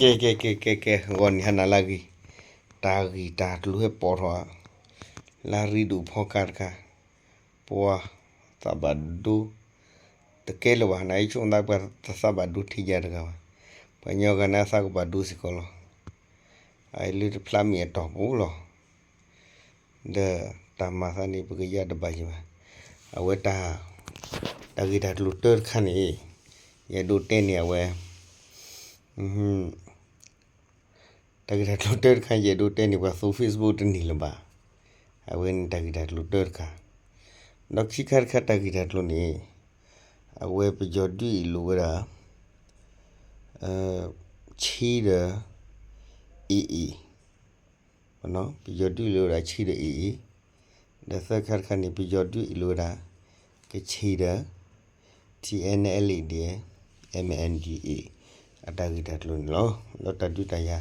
ကဲ ကဲ ကဲ ကဲ ကဲ ဂီၤနံၤဟါနၤလၢအဂ့ၤ, တၢ်ဂ့ၢ်တၢ်ကျိၤဟဲပိာ်ထီၣ်ဧါ, လၢရ့ဒိၣ်ဖီကၤတခါ, ပှၤသးဘၣ်ဒိ တကဲလၢၤဘၣ်, နဆိကမိၣ်သးပှၤတသးဘၣ်ဒိထဲယၤတဂၤဘၣ်, ပှၤကညီဂၤန့ၣ်အသးကဘၣ်ဒိစ့ၢ်ကီးလီၤ. အလၢတဖျါမ့ၢ်အတီၢ်ပူၤလီၤ. ဒီးတၢ်မၤသးန့ၣ် ပကယၢ်တဘၣ်ယံၤဘၣ်. အဝဲတၢ်, တၢ်ဂ့ၢ်တၢ်ကျိၤတၢတခါန့ၣ်, ယအဲၣ်ဒိးတဲန့ၢ်အဝဲ, တၢ်ဂ့ၢ်တၢ်ကျိၤတၢတခါ ယအဲၣ်ဒိးတဲန့ၢ်ပှၤသူ Facebook တန့ၢ်လၢၤဘၣ်. အဝဲန့ၣ်တၢ်ဂ့ၢ်တၢ်ကျိၤတၢတခါ, ဒီးခံခါတခါတၢ်ဂ့ၢ်တၢ်ကျိၤန့ၣ်, အဝဲပယီၤဒုးအ့ၣ်လိာ်ဝဲဒၣ် ဆ့ဒီး AA, ပယီၤဒုးအ့ၣ်လိာ်ဝဲဒၣ်ဆ့ဒီး AA, ဒီးသၢခါတခါန့ၣ် ပယီၤဒုးအ့ၣ်လိာ်ဝဲဒၣ် ကချ့ၣ်ဒီး TNLA ဒီး MNDAA အတၢ်ဂ့ၢ်တၢ်ကျိၤန့ၣ်လီၤ. ဒီးတၢ်ဒုးတၢ်ယၤ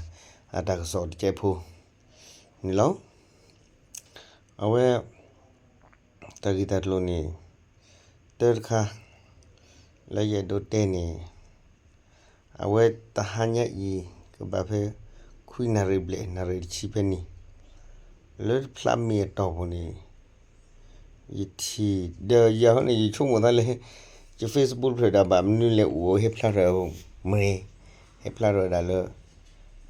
အတၢ်ကစီၣ်တကဲးဖိန့ၣ်လီၤ. အဝဲ တၢ်ဂ့ၢ်တၢ်ကျိၤန့ၣ် တၢတခါ လၢယအဲၣ်ဒိးတဲန့ၣ်, အဝဲတဟါညါအံၤ ကဘၣ်ဖဲ ခွံနၣ်ရံၣ်ဘျဲၣ် နၣ်ရံၣ်တဆံဖဲန့ၣ်, လၢတဖျါမ့ၢ်အတီၢ်ပူၤန့ၣ်, ယထံၣ် ဒီးယၤဟီန့ၣ် ယဆိကမိၣ်သးလၢ ယ Facebook ဖျၢၣ်ဒၣ်ဘၣ်မနုၤလဲၣ်အိၣ်ဟဲဖျါထီၣ်မ့ၢ်, ဟဲဖျါထီၣ်ဝဲဒၣ်လၢ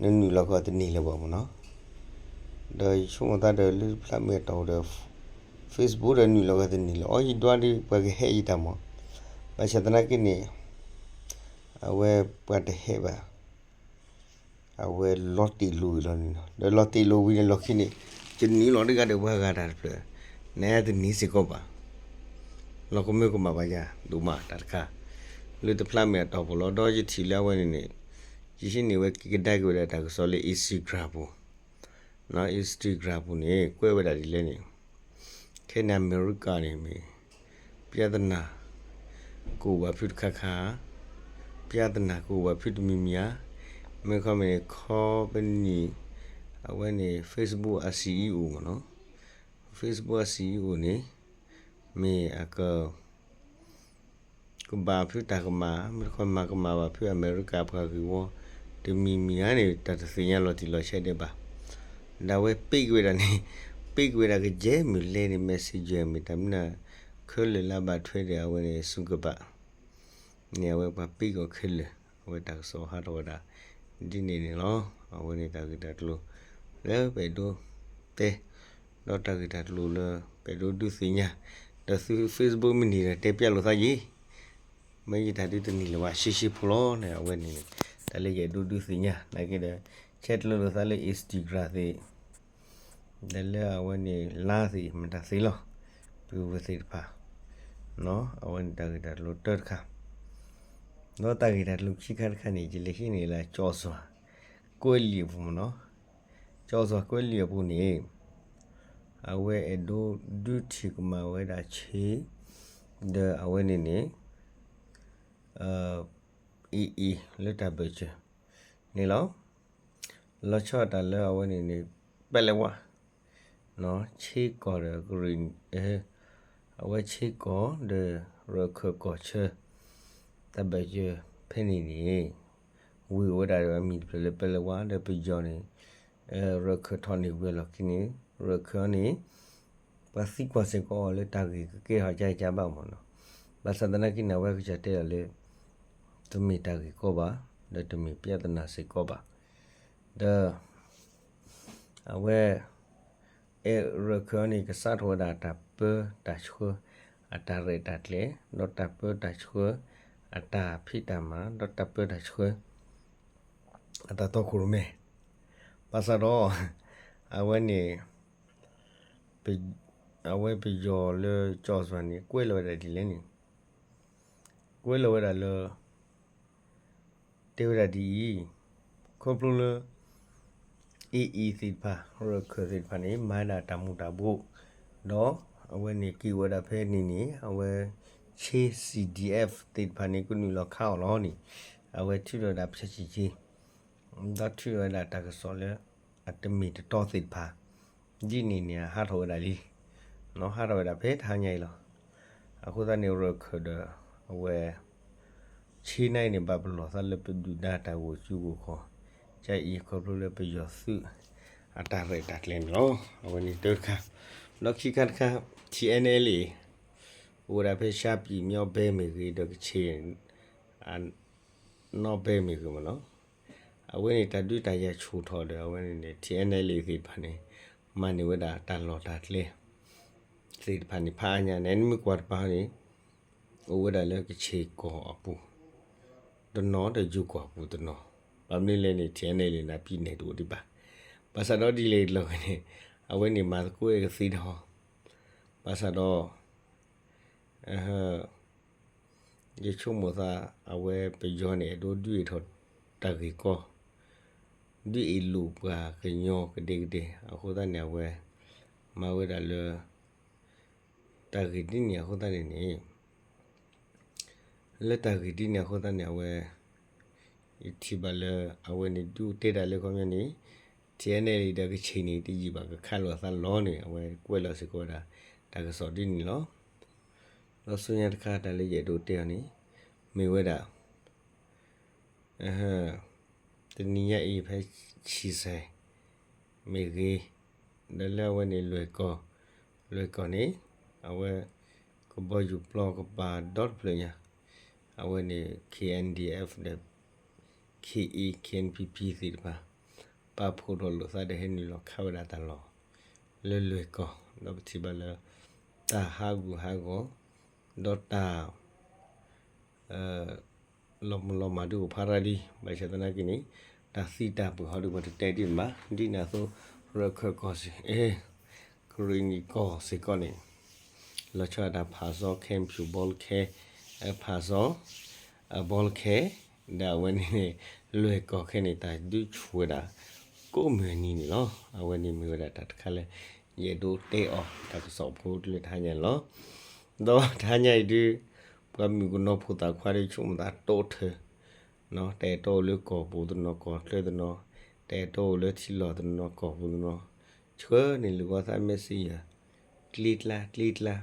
နနုာ်လီၤကီၢ်တန့ၢ်လၢၤဘၣ်မ့ၢ်နီၤ. ဒီးယဆိကမိၣ်သးဒီးလၢတဖျါမ့ၢ်အတီၢ်ဒီး Facebook ဒီးနုာ်လီၤကီၢ်တန့ၢ်လၢၤ, အီ ယဒွးဒီး ပှၤကဟဲယတၢ်မ့ၢ်, ဘၣ်ဆၣ်သနာ်က့န့ၣ် အဝဲပှၤတဟဲဘၣ်, အဝဲလီၤတ့ၢ်လိာ်ဝံၤလီၤန့ၣ်နီၤ. ဒီးလီၤတ့ၢ်လိာ်ဝံၤန့ၣ်လီၢ်ခံန့ၣ် ယနုာ်လီၤတဂၤဒီးပှၤဂၤတၢ်တဖျၢၣ်, နတန့ၢ်စ့ၢ်ကီးဘၣ်. လီၤကမၢကမၣ်ဘၣ်ယၤ ဒိၣ်မးတၢ်တခါ လၢတဖျါမ့ၢ်အတီၢ်ပူၤလီၤ. ဒီးယထံၣ်လၢအဝဲန့ၣ်န့ၣ် ယဟံးန့ၢ်ဝဲက့ၤကဒါက့ၤဝဲဒၣ်တၢ်ကစီၣ်လၢ Instagram ပူၤ, Instagram ပူၤန့ၣ် ကွဲးဝဲဒၣ်ဒ်လဲၣ်န့ၣ်, ခဲန့ၣ်အမဲရကၤန့ၣ်မ့ၢ် ပြဿနာ ကအိၣ်ဘၣ်ဖုတခါခါ, ပြဿနာကအိၣ်ဘၣ်ဖုတမံၤမံၤဧါ, မ့ၢ်ခီမ့ၢ်န့ၣ် company အဝဲန့ၣ် Facebook အ CEO မ့ၢ်နီၤ, Facebook အ CEO န့ၣ် မ့ၢ်အက ကဘၣ်ဖုတၢ်ကမၣ်, မ့ၢ်တခီမၤကမၣ်ဘၣ်ဖုအမဲရကၤပှၤဂ့ၢ်ဝီ တမံၤမံၤဧါန့ၣ် တၢ်တသ့ၣ်ညါလီၤတံၢ်လီၤဆဲးဒဲးဘၣ်. ဒီးအဝဲပ့းက့ၤဝဲဒၣ်န့ၣ်, ပ့းက့ၤဝဲဒၣ်ကယဲၢ်မုၢ်လဲန့ၣ် messenger မ့ၢ်တၢ်မနုၤ ခဲလၢာ်လၢအဘၣ်ထွဲဒီးအဝဲန့ၣ် စူၤကဘၣ် န့ၣ် အဝဲပှၤပ့းက့ၤအီၤခဲလၢာ်, အဝဲတၢ်ကစီၣ်ဟးထီၣ်ဝဲဒၣ် ဒ်န့ၣ်န့ၣ်လီၤ. အဝဲန့ၣ်တၢ်ဂ့ၢ်တၢ်ကျိၤ လၢပအဲၣ်ဒိးတဲ, ဒီးတၢ်ဂ့ၢ်တၢ်ကျိၤလၢ ပအဲၣ်ဒိးဒုးသ့ၣ်ညါ, ဒီးသု Facebook မ့ၢ်န့ၢ်ဒီးတဲပျၢ်လိာ်သးယံၤ, မ့ၢ်ယတၢ်ဒုးတန့ၢ်လၢၤဘၣ် ရှဲရှဲဖိလီၤန့ၣ် အဝဲန့ၣ် တၢ်လၢယအဲၣ်ဒိးဒုးသ့ၣ်ညါ နာ်က့ဒီး ဆဲးကျၢလိာ်သးလၢ Instagram သ့ၣ် ဒီးလၢအဝဲန့ၣ် Line သ့ၣ် မတၤသ့လီၤ, ပဝဲသ့ၣ်တဖၣ် အဝဲန့ၣ်တၢ်ဂ့ၢ်တၢ်ကျိၤတၢတခါ, ဒီးတၢ်ဂ့ၢ်တၢ်ကျိၤခံခါတခါန့ၣ် ယလဲၤဟံးန့ၢ်လၢ ကၠီၣ်စွၤ ကွဲးလံာ်အပူၤမ့ၢ်နီၤ, ကၠီၣ်စွၤကွဲးလံာ်အပူၤန့ၣ် အဝဲအဲၣ်ဒိးဒုးထံၣ်ကမၣ်ဝဲဒၣ်ဆ့ ဒီးအဝဲန့ၣ်န့ၣ် AA လၢတၢ်ဘၢၣ်စၢၤန့ၣ်လီၤ. လီၤဆီဒၣ်တၢ်လၢအဝဲန့ၣ်န့ၣ် ပဲလၢဝါ ဆ့ကီၢ်ဒီးကရံၣ်, အဝဲဆ့ကီၢ်ဒီး ရၢၢ်ခၢၣ်ကီၢ်ဆၢ တၢ်ဘၢၣ်စၢၤဖဲန့ၣ်န့ၣ် ဝ့ၢ်အိၣ်ဝဲဒၣ်ဒီးအမံၤတဖျၢၣ်လၢပဲလၢဝါ ဒီးပယီၤန့ၣ် ရၢၢ်ခၢၣ်ထီၣ်န့ၢ်ဝံၤအလီၢ်ခံန့ၣ် ရၢၢ်ခၢၣ်အံၤန့ၣ် ပှၤသံကွၢ်စ့ၢ်ကီးအီၤလၢတၢ်ဂ့ၢ်ကကဲထီၣ်ကါအံၤကါဘၣ်မ့ၢ်နီၤ. ဘၣ်ဆၣ်သနာ်က့န့ၣ် အဝဲကစၢ်တဲလီၤလၢ တမ့ၢ်တၢ်ဂ့ၢ်ကီဘၣ်, ဒီးတမ့ၢ်ပြဿနာစ့ၢ်ကီးဘၣ်. ဒီး အဝဲ အဲၣ်ရၢၢ်ခၢၣ်အံၤန့ၣ် ကစးထီၣ်ဝဲဒၣ်တၢ်ပၢတၢ်ဆှၢ အတၢ်ရဲၣ်တၢ်ကျဲၤ, ဒီးတၢ်ပၢတၢ်ဆှၢ အတၢ်ဖံးတၢ်မၤ, ဒီးတၢ်ပၢတၢ်ဆှၢ အတၢ်တီခိၣ်ရိၣ်မဲ. ဘၣ်ဆၣ်ဒီး အဝဲန့ၣ် အဝဲပယီၤလၢကၠီၣ်စွၤန့ၣ် ကွဲးလီၤဝဲဒၣ်ဒ်လဲၣ်န့ၣ်, ကွဲးလီၤဝဲဒၣ်လၢ တဲဝဲဒၣ်ဒ်အံၤ, ခီဖျိလၢ AA သ့ၣ်တဖၣ် ရၢၢ်ခၢၣ်သ့ၣ်တဖၣ်န့ၣ် မၤဒၣ်တၢ်မူၤတၢ်ဘှီး, ဒီးအဝဲန့ၣ်က့ၤဝဲဒၣ်ဖဲန့ၣ်န့ၣ် အဝဲ ဆ့ CDF သ့ၣ်တဖၣ်န့ၣ် ကနုာ်လီၤခးအီၤလီၤန့ၣ်, အဝဲထုးထီၣ်ဝဲဒၣ်ဖျၢၣ်ဆံၣ်ဆံ ဒီးထုးထီၣ်ဝဲဒၣ်တၢ်ကစီၣ်လၢ အတမ့ၢ်တတီသ့ၣ်တဖၣ် ဒ်န့ၣ်န့ၣ် ဟးထီၣ်ဝဲဒၣ်လံ, ဟးထီၣ်ဝဲဒၣ်ဖဲတဟါညါအံၤလီၤ. အဃိသတးန့ၣ် ရၢၢ်ခၢၣ်ဒီး အဝဲ ဆ့နါအံၤန့ၣ် ဘၣ်ပလီၢ်သးလၢပဒုၣ်ဒါတၢ်ဂိၢ်စုဂိၢ်ခီၣ် ကဲအံၤခီဖျိလၢပယီၤသုး အတၢ်ရဲၣ်တၢ်ကျဲၤန့ၣ်လီၤ. အဝဲန့ၣ်တၢ်တခါ, ဒီးခံခါတခါ ထံၣ်အဲၣ်နဲၣ်လ့ၣ် အိၣ်ဝဲဒၣ်ဖဲရှါပံၤမၠီၣ်ဘဲမ့ၢ်ဂ့ၤ ဒီးကဆ့ၣ် နီၣ်ဘဲမ့ၢ်ဂ့ၤမ့ၢ်နီၤ, အဝဲန့ၣ်တၢ်ဒုးတၢ်ယၤဆူၣ်ထီၣ်ဒီး အဝဲန့ၣ်န့ၣ် ထံၣ်အဲၣ်နဲၣ်လ့ၣ်သ့ၣ်တဖၣ်န့ၣ် မၤန့ၢ်ဝဲဒၣ်တၢ်လီၢ်တၢ်ကျဲ သ့ၣ်တဖၣ်န့ၣ် ဖးအါညါန့ၣ် နမ့ၢ်ကွၢ်တပၤန့ၣ် အိၣ်ဝဲဒၣ်လၢကဆ့ၣ်ကီၢ်အပူၤတနီၤ ဒီးယိၤကီၢ်အပူၤတနီၤ, ဘၣ်မနုၤလဲၣ်န့ၣ် ထံၣ်အဲၣ်နဲၣ်လ့ၣ်န့ၣ် ပံၤနဲၣ်တအိၣ်ဒံးဘၣ်. ဘၣ်ဆၣ်ဒီးဒ်လဲၣ်တလီၢ်ဝဲန့ၣ် အဝဲန့ၣ်မၤသကိးအဲၣ်ကသ့ဒီး ဘၣ်ဆၣ်ဒီး ယဆိကမိၣ်သး အဝဲပယီၤန့ၣ် အဲၣ်ဒိးဒုးအ့ၣ်ထီၣ်တၢ်ဂ့ၢ်ကီ, ဒုးအ့ၣ်လိာ်ပှၤကညီကဒဲကဒဲ, အဃိသတးန့ၣ် အဝဲ မၤဝဲဒၣ်လၢ တၢ်ဂ့ၢ်ဒ်န့ၣ်အဃိသတးန့ၣ်န့ၣ် လၢတၢ်ဂ့ၢ်ဒ်န့ၣ်အဃိသတးန့ၣ် အဝဲ ယထံၣ်ဘၣ်လၢ အဝဲန့ၣ်ဒုးအိၣ်တဲတၢ်လၢခီပညီန့ၣ် ထံၣ်အဲၣ်နဲၣ်လ့ၣ်ဒီးကဆ့ၣ်န့ၣ် တယံာ်ဘၣ်ကခးလိာ်အသးလီၤန့ၣ် အဝဲကွဲးလီၤစ့ၢ်ကီးဝဲဒၣ် တၢ်ကစီၣ်ဒ်န့ၣ်လီၤ. ဒီးဆူညါတခါ တၢ်လၢယအဲၣ်ဒိးတဲအီၤန့ၣ် မ့ၢ်ဝဲဒၣ် တနံၤညါအံၤဖဲဆံးစဲး မ့ၢ်ဂ့ၤ, ဒီးလၢအဝဲန့ၣ် လွဲၢ်ကီၢ်, လွဲၢ်ကီၢ်န့ၣ် အဝဲ ကဘီယူၤပျီကပၤဒီတဖျၢၣ်ညါ, အဝဲန့ၣ် K N D F ဒီး K A K N P P သ့ၣ်တဖၣ် ပာ်ဖှိၣ်ထီၣ်လိာ်သးဒီးဟဲနုာ်လီၤခးဝဲဒၣ်တၢ်လီၢ် လၢလွဲၢ်ကီၢ်, ဒီးပထံၣ်ဘၣ်လၢ တၢ်ဟးဂူာ်ဟးဂီၤ ဒီးတၢ် လီၤမုၢ်လီၤမၢ်ဒုးအိၣ်ဖးရၤလံ, ဘၣ်ဆၣ်သနာ်က့န့ၣ် တၢ်သံတၢ်ပှၢ်ဟီဒုးပှၤတတဲဒ်န့ၣ်ဘၣ်, ဒ်န့ၣ်အသိး ရခၢၣ်ကီၢ်စဲၣ် ကရ့ၣ်နံၣ်ကီၢ်စ့ၢ်ကီးန့ၣ် လီၤဆီဒၣ်တၢ်ဖးစီ ခဲဖၠူၣ်ဘီလ်ခဲ အဖးစီ အဘီလ်ခဲ ဒီးအဝဲန့ၣ်န့ၣ် လွဲၢ်ကီၢ်ခဲန့ၣ် တၢ်ဒုးဆူၣ်ဝဲဒၣ် ကိးမုၢ်နံၤန့ၣ်လီၤ. အဝဲန့ၣ်မ့ၢ်ဝဲဒၣ်တၢ်တခါလၢ ယအဲၣ်ဒိးတဲအီၤ တၢ်ကစီၣ်ဖိလၢတဟါညါန့ၣ်လီၤ. ဒီးတဟါညါအံၤဒုး ပှၤမုၣ်ကနီၤဖိသၣ်ခွါဒီး ဆိကမိၣ်သးတိထဲ တအဲၣ်ဒိးအိၣ်လၢကီၢ်ပူၤတနီၤ ကီၢ်ချၢတနီၤ, တအဲၣ်ဒိးအိၣ်လၢထံလီၢ်တနီၤ ကီၢ်ပူၤတနီၤ, ဆှၢန့ၢ်လိာ်ကွၢ်သး messenger ကျ့ကျါ ကျ့ကျါ,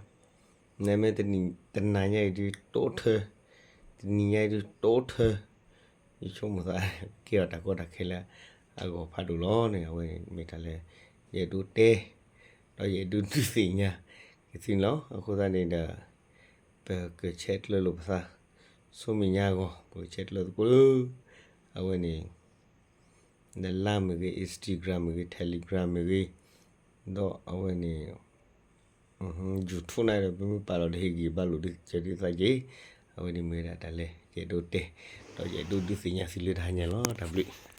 နမ့ၢ်တနံၤညါအံၤဒုးတိထဲ, တနံၤညါအံၤဒုးတိထဲ, ယဆိကမိၣ်သး ကဲထီၣ်တၢ်ကီတၢ်ခဲလၢအဂီၢ်ဖးဒိၣ်လီၤန့ၣ် အဝဲမ့ၢ်တၢ်လၢ ယအဲၣ်ဒိးတဲ ဒီးယအဲၣ်ဒိးဒုးသ့ၣ်ညါကသ့န့ၣ်လီၤ. အဃိသတးန့ၣ်ဒီး ပကဆဲးကျၢလိာ်ပသး ဆူမဲာ်ညါအဂီၢ် ပကဆဲးကျၢသကိးလၢ အဝဲန့ၣ် ဒီး Line မ့ၢ်ဂ့ၤ Instagram မ့ၢ်ဂ့ၤ Telegram မ့ၢ်ဂ့ၤ ဒီးအဝဲန့ၣ် YouTube န့ၣ်ဒီး ပမ့ၢ်ပာ်လီၤဒီးဟ့ၣ်ဂံၢ်ဘါလိာ်ဒုးကဲဒုးသးက့ၤ, အဝဲန့ၣ်မ့ၢ်ဝဲဒၣ်တၢ်လၢယအဲၣ်ဒိးတဲ ဒီးယအဲၣ်ဒိးဒုးသ့ၣ်ညါသုလၢတဟါညါလီၤ. တၢ်ဘျုး